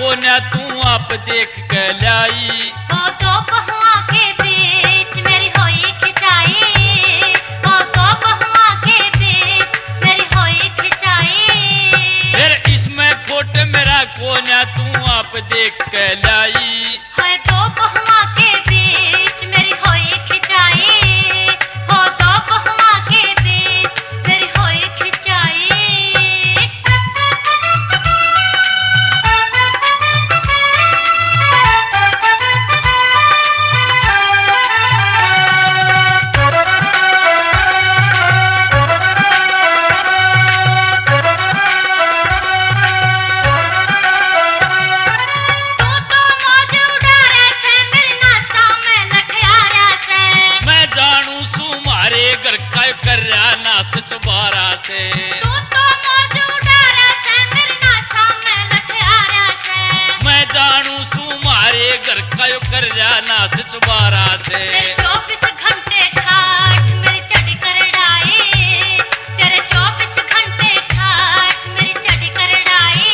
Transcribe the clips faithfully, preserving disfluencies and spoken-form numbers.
कोन्या तू आप देख के ल्याई। हो दो बहुआ के बीच मेरी होई खिंचाई, हो दो बहुआ के बीच मेरी होई खिंचाई। फिर इसमें खोट मेरा कोन्या तू आप देख के ल्याई। हाय दो बहुआ के बीच मेरी होई खिंचाई, हो दो बहुआ के बीच मेरी होई खिंचाई। तू तो मौज उड़ा रहा से, मेरी नासा में लठिया रहा से। मैं जानू सू मारे घर का कर रहा नास चुबारा से। तू तो मौज उड़ा रहा से, मेरी नासा में लठिया रहा से। मैं जानू सू मारे घर का कर रहा नास चुबारा से। तेरे चौबीस घंटे ठाठ मेरी चढ़ कर डाई, तेरे चौबीस घंटे ठाठ मेरी चढ़ कर डाई।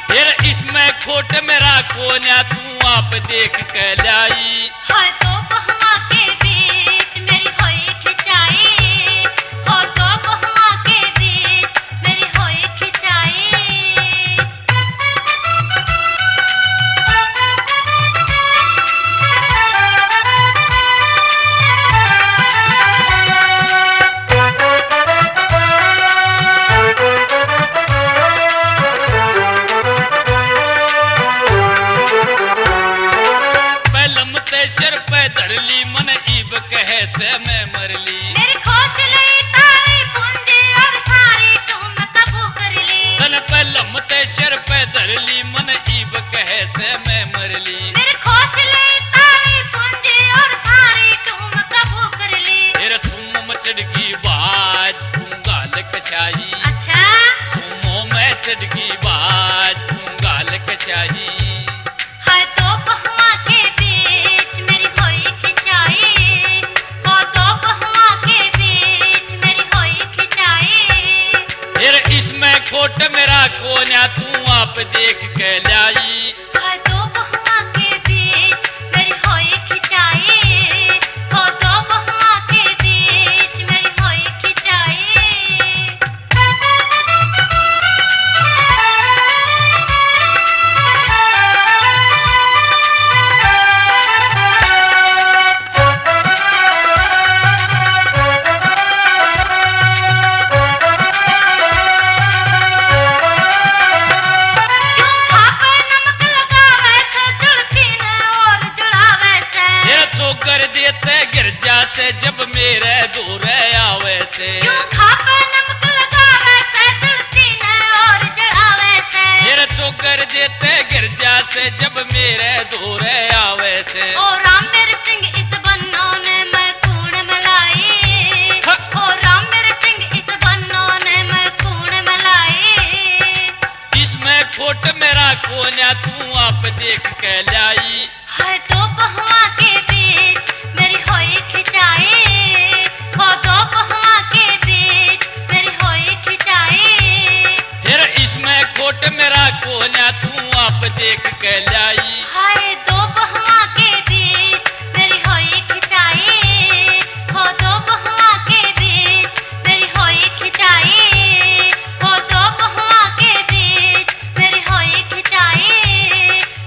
फिर इसमें खोट मेरा कोन्या तू आप देख के ल्याई। हाय दो बहुआ के बीच मेरी होई खिंचाई, हो दो बहुआ के बीच मेरी होई खिंचाई। पहलम ते सिर पे धर ली, मन इब कहे से मैं मर ली। मेरी खोज ले तारी पूंजी और सारी टूम काबू कर ली। तन पहलम ते सिर पे धर ली, मन इब कहे से मैं मर ली। मेरी खोज ले तारी पूंजी और सारी टूम काबू कर ली। मेरे सुम मचड़ की बाज तू गाल कशाई। अच्छा। सुमो में चढ़ की बाज तू गाल कशाई। हाय दो बहुआ के बीच मेरी होई खिंचाई, हो दो बहुआ के बीच मेरी होई खिंचाई। फिर इसमें खोट मेरा कोन्या तू आप देख के ल्याई। हाय दो बहुआ के बीच मेरी होई खिंचाई, हो दो बहुआ के बीच मेरी होई खिंचाई। क्यों खा पे नमक लगावे से, जलती ने और जलावे से। तेरा चोकर देते गिरजा से, जब मेरे दूर आवे से। क्यों खा पे नमक लगावे से, जलती ने और जलावे से। तेरा चोकर देते गिरजा से, जब मेरे दूर आवे से। ओ राम मेरे सिंह इस बन्नों ने मैं कूण मिलाई। हाँ। ओ राम मेरे सिंह इस बन्नों ने मैं कूण मिलाई। इसमें खोट मेरा कोन्या तू आप देख के ल्याई। हाय दो बहुआ के बीच मेरी होई खिंचाई, हो दो बहुआ के बीच मेरी होई खिंचाई। फिर इसमें खोट मेरा कोन्या तू आप देख के ल्याई। हाय दो बहुआ के बीच मेरी होई खिंचाई, हो दो बहुआ के बीच मेरी होई खिंचाई, हो दो बहुआ के बीच मेरी होई खिंचाई,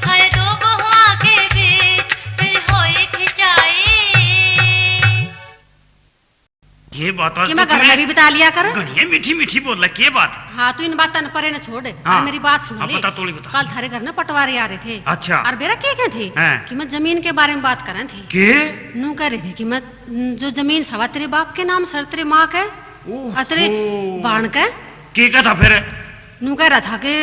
हाय दो बहुआ के बीच मेरी होई खिंचाई। ये बात आज कि मैं तो घर में तूने भी बिता लिया कर। घणी मीठी मीठी बोल, के बात? हाँ, तू इन बातों ने परे न छोड़। हाँ। और मेरी बात सुन अब ले। बता, तोली बता। कल थारे घर में पटवारी आ रहे थे। अच्छा। और बेरा के कहे थे हैं। कि मैं जमीन के बारे में बात करें थे। के? नू कह रहे थे कि मैं, जो जमीन सवा तेरे बाप के नाम सर, तेरे माँ के, ओहो। और तेरे भाण के। के कहा था फिर? नू कह रहा था कि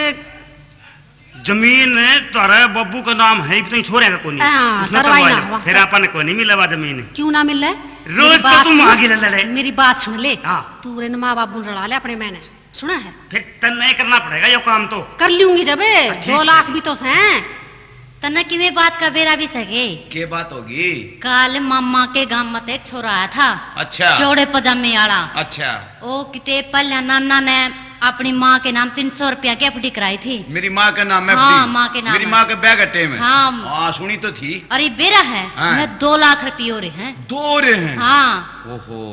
जमीन थारे बाबू का नाम है, इब तो छोरे का कोनी। हाँ, उसने करवाई करवाई ना, लो। वाह। फिर आपने कोनी मिले वा जमीन। क्यों ना मिले? रोज मेरी तो बात तू सुन। मांगी ले लड़े। मेरी बात सुन ले। हाँ। तू रे माँ बाबू ने रला ले अपने मैंने, सुना है? फिर तन्ने करना पड़ेगा यो काम तो। कर लूंगी जब, हाँ, ठीक दो है। लाख भी तो सै। तन्ने किमे बात का बेरा भी सके। के बात होगी? काल मामा के गांव में एक छोरा आया था। अच्छा। चौड़े पजामे आला। अच्छा। ओ किते पहले नाना ने अपनी माँ के नाम तीन सौ रुपया की एफडी कराई थी। मेरी माँ के नाम हाँ, एफडी? माँ के नाम मेरी है। माँ के ब्याह के टाइम है। हाँ। हाँ, सुनी तो थी। अरे बेरा है, हाँ। मैं दो लाख रुपये हो रहे हैं। दो हो रहे हैं? हाँ। ओहो।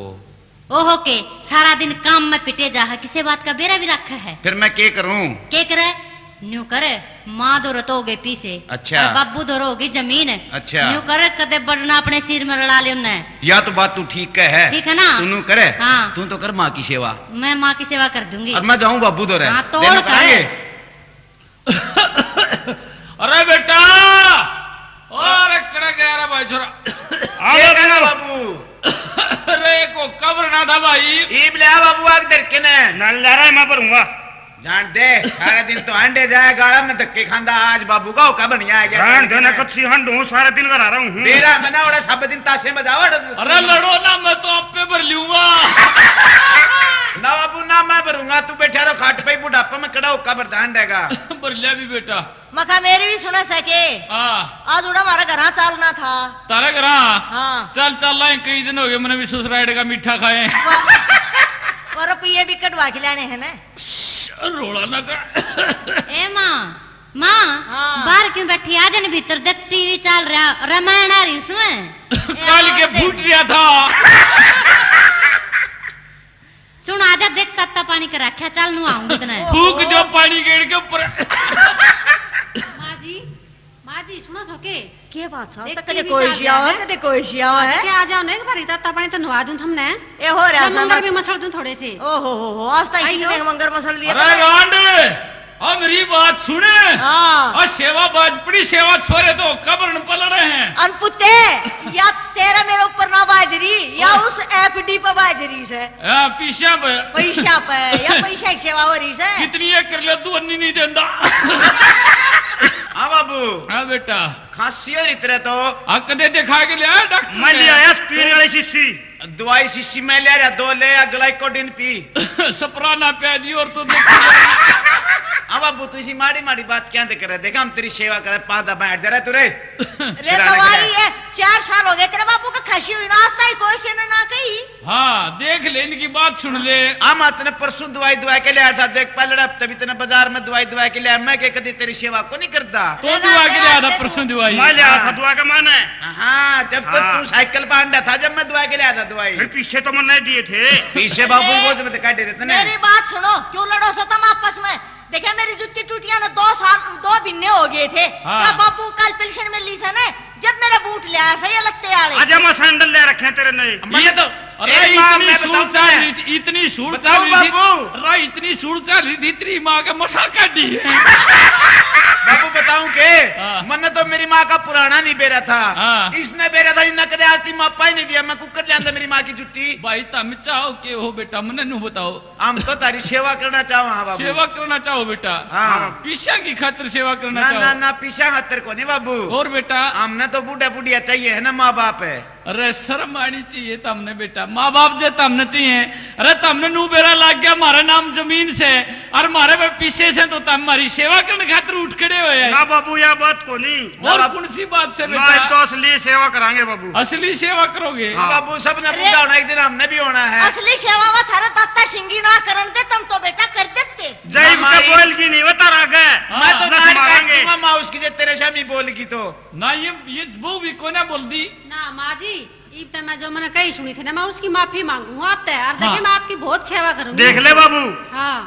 ओहो के, सारा दिन काम में पिटे जा है, किसे बात का बेरा भी रखा है? फिर मैं के करूं? के करे? न्यू करे, माँ दो रतो हो गए पीसे। अच्छा। और बाबू दो हो गई जमीन। अच्छा। न्यू करे, कदे बड़ना अपने सिर में लड़ा ले उन्हें। या तो बात तू ठीक कह है। ठीक है ना? तू न्यू करे। हाँ। तू तो कर माँ की सेवा। मैं माँ की सेवा कर दूंगी। और मैं जाऊं बाबू दो रे। हाँ, तोड़ कर। अरे बेटा, अरे कड़ा गया रे भाई छोरा। हाँ, ये बाबू। कहना बाबू? अरे को कब्र ना था भाई। ईब ले आ बाबू, आग धर के ने। ना ला रहा है, मैं भरूंगा। जान दे, सारा दिन तो अंडे जाए गाला में धक्के खांदा, आज बाबू का होका बन गया। जान दे ना, कच्ची हंड हूँ, सारा दिन घर आ रहा हूँ। मेरा मना ओड़ा सब दिन ताशे बजाओ। अरे लड़ो ना, मैं तो आप पे भर लूंगा। ना बाबू ना, मैं भरूंगा, तू बैठा रहो खाट पे ही, बुढ़ापा में कड़ा होका भर ध्यान रहेगा। भर लिया भी बेटा। मखा मेरी भी सुने सके। हाँ। आज उड़ा हमारा घरा चालना था। तारा घरा? हाँ। चल, चल लाए, कई दिन हो गए, मैंने भी ससुराल का मीठा खाए। पर रुपये भी कटवा के लाने हैं ना। श्श, रोला ना कर। ए माँ, माँ, हाँ। बाहर क्यों बैठी? आ जा न भीतर, देख टीवी चल रहा, रामायण आ रही उसमें। काल के फूट रहा था। सुन, आजा, देख, ताता पानी कर रखा, चल, नुआऊंगी तने। फूक जो पानी गेड़ के ऊपर। माँ जी, माँ जी, सुनो सो के? के बात सा? देख, तो कदे टीवी कोई चल शिया रहा हुआ, है। कदे कोई शिया हुआ हाँ, है। देखे, आ जाओ ना एक बारी, ताता पानी तो नुआ दूं थमने। ए, हो रहा मैं मंगर भी मसड़ दूं थोड़े से। ओ हो हो हो, आज तक आई कितने हो। मंगर मसड़ लिए अरे तूने। रांड, अब मेरी बात सुने। हाँ। और सेवा बाज पड़ी, सेवा छोरे तो कब्र न पलड़े हैं। अनपुते, या तेरा मेरे ऊपर ना बाज रही, या ओए। उस एफडी पे बाज रही से। हाँ, पीछा पे। पैसा पे, या पैसा की सेवा हो रही से। कितनी एक कर ले, तू अन्नी नहीं देंदा। हाँ बाबू। हाँ बेटा। खांसी हो रही तेरे तो। हाँ, कदे दिखा के ले आया डॉक्टर मैं ने? ले आया स्पीन वाली शीशी। दवाई शीशी मैं ले रहा, दो ले या ग्लाइकोडिन पी। सपराना प्या दी और तो देखी। अब बाबू तू इसी माड़ी माड़ी बात क्या दे करे? देखा हम तेरी सेवा करे, पादा बैठ दे रहा तू रे। रे सिराने दवाई खड़े। है, चार साल हो गए तेरे बाबू का खांसी हुई ना, आज ताई कोई से ना, ना कही। हाँ, देख ले, इनकी बात सुन ले। हम तने परसों दवाई दवा के ले आया था, देख पहले हफ्ते भी तने बाजार में दवाई दवा के ले आया, मैं के कदी तेरी सेवा को नहीं करता। तो ए, दवा के ले आया था परसों दवाई। मैं ले आया था हाँ। दवा के माने। हाँ, जब तो हाँ। तू साइकिल पे अंडा था, जब मैं दवा के ले आया था दवाई। फिर पीछे तो मैंने दिए थे। पीछे बाबू ए, बोझ में तो काटे थे तने। मेरी बात सुनो, क्यों लड़ो सो तुम आपस में? देखे मेरी जूती टूटिया ने दो साल, दो महीने हो गए थे। हाँ। क्या बाबू कल पेंशन में ली से ने? जब मेरा बूट ले आया सही लगते आले। आज हम सैंडल ले रखे हैं तेरे नए। मैंने तो अरे एक माँ, इतनी मैं सूर बताऊं चल तुझे। रही थी, इतनी सूर बताऊं चल रही थी। बाबू। अरे इतनी सूर चल रही थी, तेरी माँ का मसा काटी है। बाबू बताऊं के? हाँ। मन्ने तो मेरी माँ का पुराना नहीं बेरा था। हाँ। इसने बेरा था, इन्ना कदे आती मापा ही नहीं दिया, मैं कुकर जानता मेरी माँ की जुत्ती। भाई, तुम चाहो के हो बेटा, मन्ने नू बताओ। हम तो तारी सेवा करना चाहो, हाँ बाबू। सेवा करना चाहो बेटा। हाँ। पीसा की खातिर सेवा करना ना, चाहो। ना, ना, पीसा खातिर को नहीं बाबू। और बेटा? हमने तो बूढ़ा बुढ़िया चाहिए है ना, माँ बाप है। अरे शर्म आनी चाहिए तमने बेटा, माँ बाप जे तमने चाहिए। अरे तमने नू बेरा लाग गया, हमारे नाम जमीन से और हमारे पे पीछे से, तो तम हमारी सेवा करने खातिर उठ खड़े हुए हैं। ना बाबू, या बात को नहीं। और ना बाबू। कौन सी बात से ना, बेटा? तो असली सेवा करांगे बाबू। असली सेवा करोगे? हाँ। बाबू, सबने अरे। बूढ़ा होना एक दिन, हमने भी होना है। असली सेवा वो थारे दाता सिंगी ना करन दे, तम तो बेटा कर देते। जय ना माई। बोल की नहीं, वो तारा आगे। मैं तो ना नाक मारेंगे। काट दूंगा, माँ उसकी जे तेरे सामने बोल की तो। ना, ये, ये बहू भी कोने बोल दी। ना माँ जी, इब तो मैं जो मैंने कही सुनी थी ना, मैं उसकी माफी मांगू हूँ आप तै। और देखिए, हाँ। मैं आपकी बहुत सेवा करूंगी। देख ले बाबू। हाँ,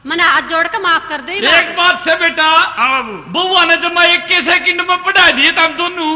मैंने हाथ जोड़ के माफ कर दो ये एक बात। बात से बेटा, हाँ बाबू। बउआ ने जमा एक के सेकंड में पढ़ा दिए तुम दोनों।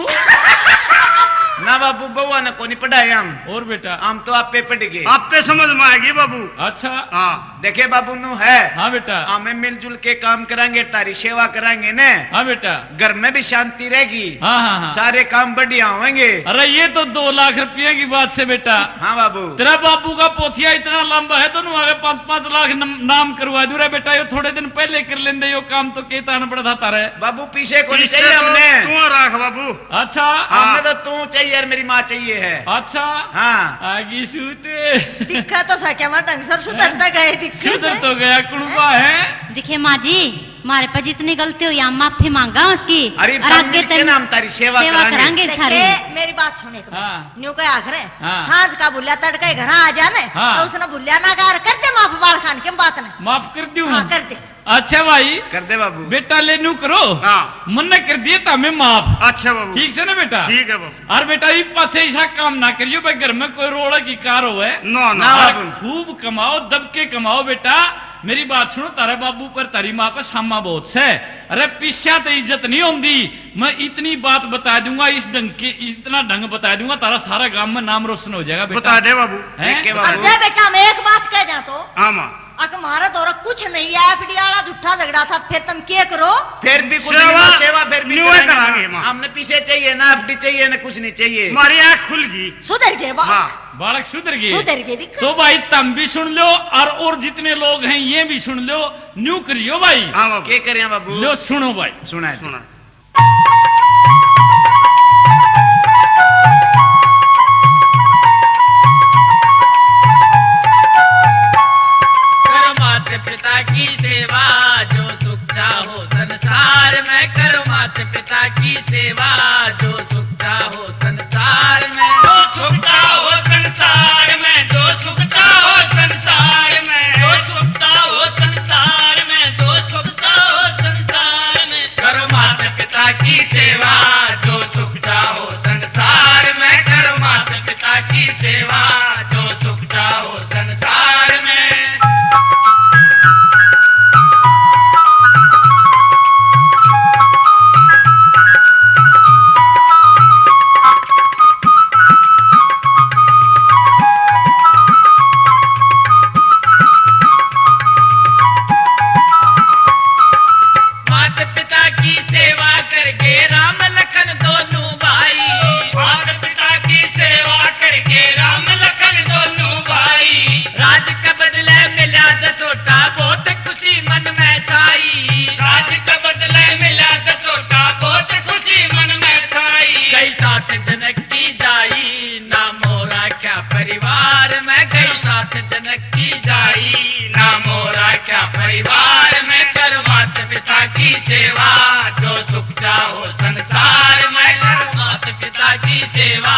ना बाबू, बउआ ने को नहीं पढ़ाए हम। और बेटा? हम तो आप पे पढ़ गए। आप पे समझ में आएगी बाबू। अच्छा। हाँ। देखे बाबू, नू है। हाँ बेटा। हमें मिलजुल के काम करांगे, तारी सेवा करांगे ने। हाँ बेटा। घर में भी शांति रहेगी। हाँ, हाँ, हाँ। सारे काम बढ़िया होंगे। अरे ये तो दो लाख रुपये की बात से बेटा। हाँ बाबू। तेरा बाबू का पोथिया इतना लंबा है, तो नू आगे पाँच पाँच लाख नम-, नाम करवा दूं रे बेटा। यो थोड़े दिन पहले कर लेंदे यो काम, तो के तान पड़ा था तारे। बाबू पीछे को नहीं पीछे चाहिए तो हमने। तू रख बाबू। अच्छा। हाँ। हमने तो तू चाहिए और मेरी माँ चाहिए है। अच्छा। हाँ। आगी सूत। दिखा तो सके मैं ढंग से, सुधर तो गए, दिखे सुधर से। तो गया, कुणबा है। दिखे माँ जी, हमारे पे जितनी गलती हुई, हम माफी मांगा उसकी। अरे, और सब आगे मिलके तेरी ना हम तारी सेवा सेवा करांगे। करांगे देखे, थारी। मेरी बात सुन एक बार। हाँ। न्यू कहा करे, हाँ। सांझ का बोलिया तड़के घर आ जा ने, हाँ। तो उसने बोलिया ना कर, कर दे माफ बाल खान के बात ने। माफ कर दूं? हाँ, कर दे। अच्छा भाई। कर दे बाबू। बेटा ले न्यू करो। हाँ। मन्ने कर दिए था मैं माफ। अच्छा बाबू। ठीक से ना बेटा? ठीक है बाबू। और बेटा, ये पाछे ऐसा काम ना करियो भाई, घर में कोई रोड़ा की कार होवे। ना, ना, ना, और बाबू। खूब कमाओ, दबके कमाओ बेटा। मेरी बात सुनो, तारे बाबू पर तारी माँ पे सामा बहुत से। अरे, पीछा तो इज्जत नहीं होंदी। मैं इतनी बात बता दूंगा, इस ढंग के, इतना ढंग बता दूंगा, तारा सारा गांव में नाम रोशन हो जाएगा बेटा। बता दे बाबू। हैं? ठीक है बाबू। अच्छा बेटा, मैं एक बात कह जा तो। हाँ माँ। अक म्हारे धोरे कुछ नहीं है, एफडी आला झूठा झगड़ा था, फिर तुम के करो? फिर भी कुछ सेवा नहीं, सेवा फिर भी न्यू करांगे करांगे माँ। माँ। हमने पीछे चाहिए ना, एफडी चाहिए ना, कुछ नहीं चाहिए। हमारी आँख खुल गई। सुधर गए बा-, हाँ। बालक सुधर गए। सुधर गए भी तो भाई, तुम भी सुन लो और, और जितने लोग हैं, ये भी सुन लो, न्यू करियो भाई। हाँ बाबू। के करें बाबू? लो सुनो भाई। सुना है। सुना। कर मात पिता की सेवा, जो सुख चाहो संसार में। कर मात पिता की सेवा, जो सुख चाहो संसार में। जो सुख चाहो संसार में, जो सुख चाहो संसार में, जो सुख चाहो संसार में, जो सुख चाहो संसार में। करो माता पिता की सेवा, जो सुख चाहो संसार में। करो माता पिता की सेवा, जो सुख चाहो संसार में। मात पिता की सेवा करके राम लखन दोनों भाई। मात पिता की सेवा करके राम लखन दोनों भाई। राज के बदले मिला दसोटा, बहुत खुशी मन में छाई। राज के बदले मिला दसोटा, बहुत खुशी मन में छाई। गई साथ जनक की जाई, नाम मोरा क्या परिवार में। गई साथ जनक की जाई, नाम मोरा क्या परिवार में। कर मात पिता की सेवा, जो सुख चाहो संसार में। कर मात पिता की सेवा,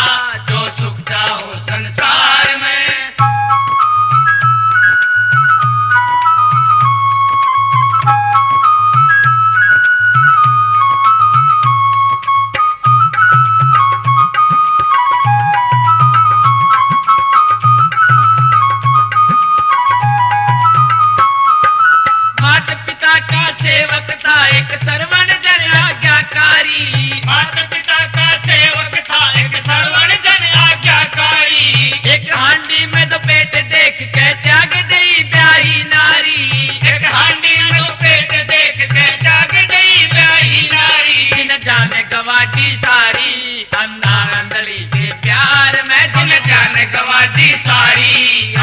जो सुख चाहो संसार में। मात पिता का सेवक था एक श्रवण जन आज्ञाकारी। मात पिता का सेवक था एक श्रवण जन आज्ञाकारी। एक हांडी में दो पेट देख के त्याग दई ब्याही नारी। एक हांडी में दो पेट देख के त्याग दई ब्याही नारी। जिन जान गवा दी सारी, अंधा अंधड़ी के प्यार में। जिन जान गवा दी सारी,